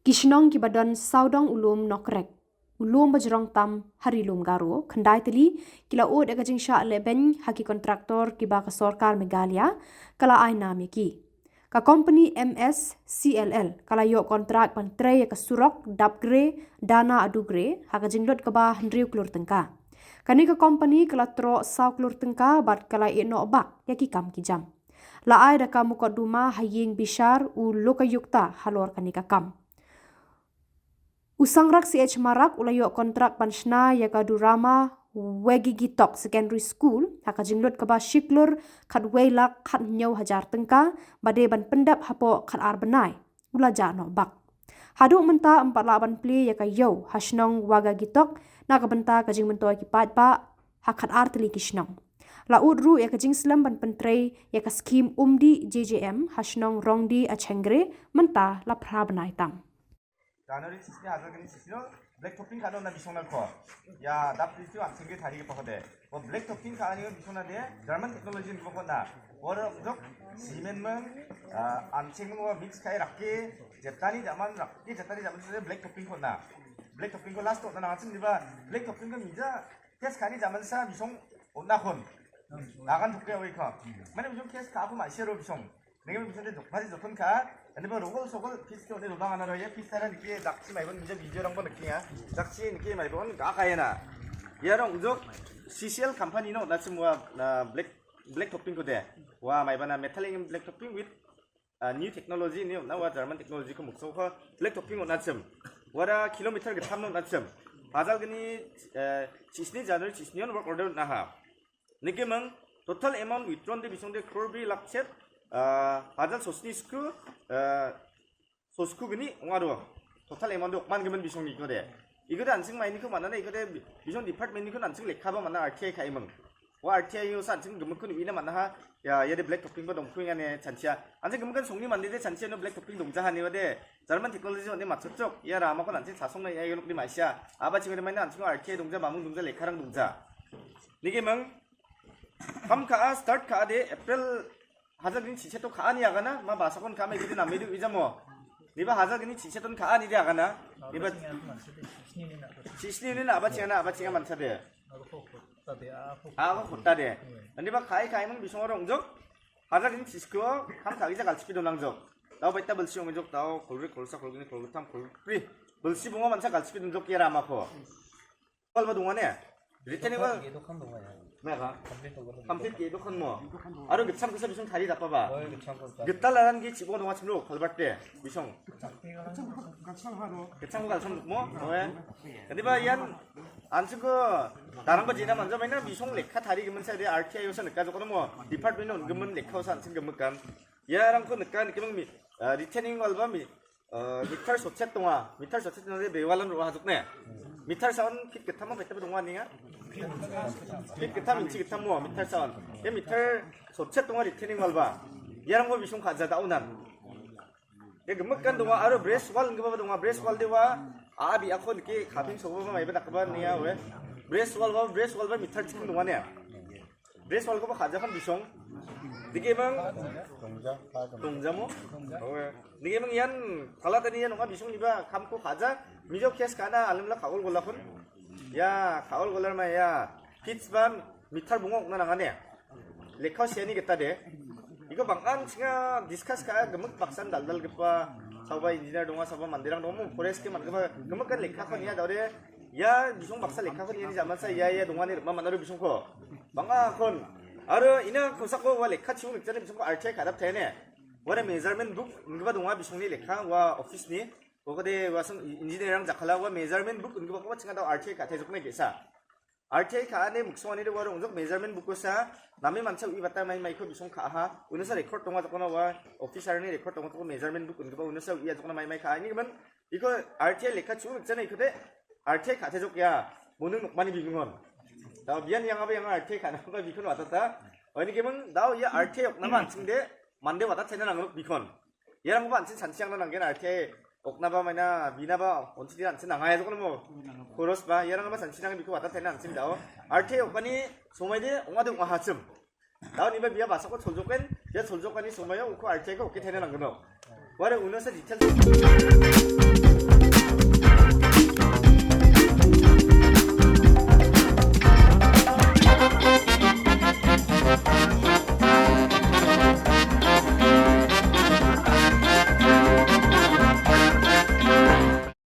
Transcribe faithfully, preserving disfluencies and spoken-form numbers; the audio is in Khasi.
Ki shnong kiba don sawdong u lum Nokrek, u lum ba jrong tam ha Ri Lum Garo, khyndai tylli ki la ud ïa ka jingshah lehbeiñ ha ki kontraktor kiba ka sorkar Meghalaya ka la ai nam ïa ki. Ka kompani M S C L L ka la ïoh kontrak ban trei ïa ka surok Dapgre Dana Adugre ha ka jinglut kaba hynriew klur tyngka. Kane ka kompani ka la troh saw klur tyngka bad ka la ïeh noh bak ïa ki kam ki jam. La ai da ka mukotduma ha ïing bishar u Lokayukta halor kane ka kam. U Sangrak C H Marak u la ïoh kontrak ban shna ïa ka Durama Wegigitok Secondary School ha ka jinglut kaba shi klur khatwei lak khathynñiew hajar tyngka, ba dei ban pyndep hapoh khatar bnai. U la jah noh bak. Haduh mynta ym pat lah ban plie ïa ka ïew ha shnong Wagagitok na ka bynta ka jingmyntoi ki paidbah ha khatar tylli ki shnong. La ud ruh ïa ka jingslem ban pyntrei ïa ka skhim Umdih J J M ha shnong Rongdih Achhengre mynta la phra bnai tam. January sixteen, hajar kani sixteen, black topping khano na bisong na ko. Ya, dap tu an singge thari ke pakode. Wo black topping khani bisong na de, German technology ko pakod na. Wo jok cement meng, ah, an sing wo mix kai rakke, jetani jaman rakke, jetani jaman se black topping ko na. Black topping ko last to na an sing diba, black topping ko mija, kes khani jaman sa bisong na kon. Lagan thukke wei ko. Mane bisong kes ka aku ma shero bisong. Nengem bisong de dok mari jotun ka. Ani ba rogol sogol fis ke ode dodang ana roye fis tara niki dakchi mai bon mija video rang bon niki ya. Dakchi niki mai bon ga kaya na. Ya rong jok C C L company no na chim wa na black, black topping ko de. Wa mai bana metallic black topping with, uh, new technology ni na wa German technology ko mukso ko black topping na chim. Wara kilometer ke tham no na chim. Hajal gani, uh, chisni January chisni on work order na ha. Niki mang total amount withdrawn de bisong de crore bri lakh chet, ah, hajal sosni sku, ah, sosku gini ongaro. Total amount de okman gemen bisong ni ko de. Iko de ansing mai ni ko mana na iko de bi-, bisong department ni ko ansing lekha ba mana R T I khai mang. Wa R T I yo sa ansing gemen ko ni ina mana ha, ya, ya de black topping ba dong kuing ane chansia. Ansing gemen kan song ni mandi de chansia no black topping dong jahan ni wa de. German technology ne matsuk chok. Ya rama ko ansing sasong na ya yo luk ni maisya. Aba ching de mai na ansing R T I dong ja mamung dong ja lekha rang dong ja. Niki mang, kam ka a start ka a de April hajar gini chiche to ka a ni agana, ma basa kon ka me gidi na medu ijamo. Ni ba hajar gini chiche ton ka a ni de agana. Ni ba chisni ni na ba chinga na ba chinga man sa de. A ko khutta de. Ni ba kai kai mang bisong rong jok. Hajar gini chisko, kam ka gija kal chipi don lang jok. Tau baita belsi ong jok, tau kulri kulsa kulgini kultam kulpri. Belsi bunga man sa kal chipi don jok ya rama ko. Kal ba dunga ne. Retaining wall. Ye dokan dunga ya. Me ka? Complete dunga. Complete ye dokan mo. Aro gitsam kisa bisong thari dapa ba. Oh, gitsam kisa. Gitta laran gi chibo dunga chimlo kalbarte bisong. Gitsam kal sam mo. Oe. Tadi ba yan ansing ko darang ba jina manja maina bisong lekha thari gemen sa de R T I yo sa neka jok mo. Department on gemen lekha sa ansing gemen kan. Ya rang ko neka neka mang mi, ah, retaining wall ba mi, ah, meter sotset tonga, meter sotset tonga de bewalan ro hajuk ne. Meter sawan feet ketham ma feet tonga ni nga. Feet ketham inchi ketham mo meter sawan. Ya meter sotset tonga retaining wall ba. Ya rang ko bisong khaja da unan. Ya gemek kan tonga aro brace wall ngi ba tonga brace wall de wa. A bi akon ki khaping so ba mai ba dak ba ni ya we. Brace wall ba brace wall ba meter chikin tonga ne. Brace wall ko ba khaja kan bisong. Dike mang tongja mo. Oe. Dike mang yan kala tani yan nga bisong ni ba kam ko khaja. Mijo kes kana alim la khaol gola khun. Ya khaol gola ma ya. Fits ban meter bungok na nangane. Lekha siani kita de. Iko bang an singa discuss ka gemuk baksan dal dal gepa. Saba engineer donga saba mandirang donga mo forest ke man gepa gemuk kan lekha ko ni ya dau de. Ya bisong baksa lekha ko ni ya ni zaman sa ya ya donga ni ma man aro bisong ko. Banga kon. Aro ina ko sako wa lekha chiu ni chane bisong ko R T I ka dap thene. Wa de measurement book ngi ba donga bisong ni lekha wa office ni. Ko de wa sang engineer rang jakhala wa measurement book ngi ba ko chinga dau R T I ka thai jok ne gesa. R T I ka ane muksong ane de wa rong jok measurement book ko sa. Nami mansa ui bata mai mai ko bisong ka ha. Uno sa record tonga jok na wa officer ni record tonga jok measurement book ngi ba uno sa ui jok na mai mai ka ani man. Iko R T I lekha chu chane iko de. R T I ka thai jok ya. Munung nuk mani bingon. Tau bian yang apa yang R T I ka na ba bikon wa tata. Oni ke mang dau ya R T I ok na man sing de. Mande wa tat chane nang nuk bikon. Yarang ba ansin sansiang na nanggen R T I ok na ba maina bina ba onsi dia ansin nangai jok mo. Koros ba yarang ba sansin nang biko wa tat chane ansin dau. R T I ok bani somai de onga de onga hachim. Dau ni ba bia basa ko soljoken, bia soljoken ni somai ko R T I ko oke thene nang geno. Ware uno sa details.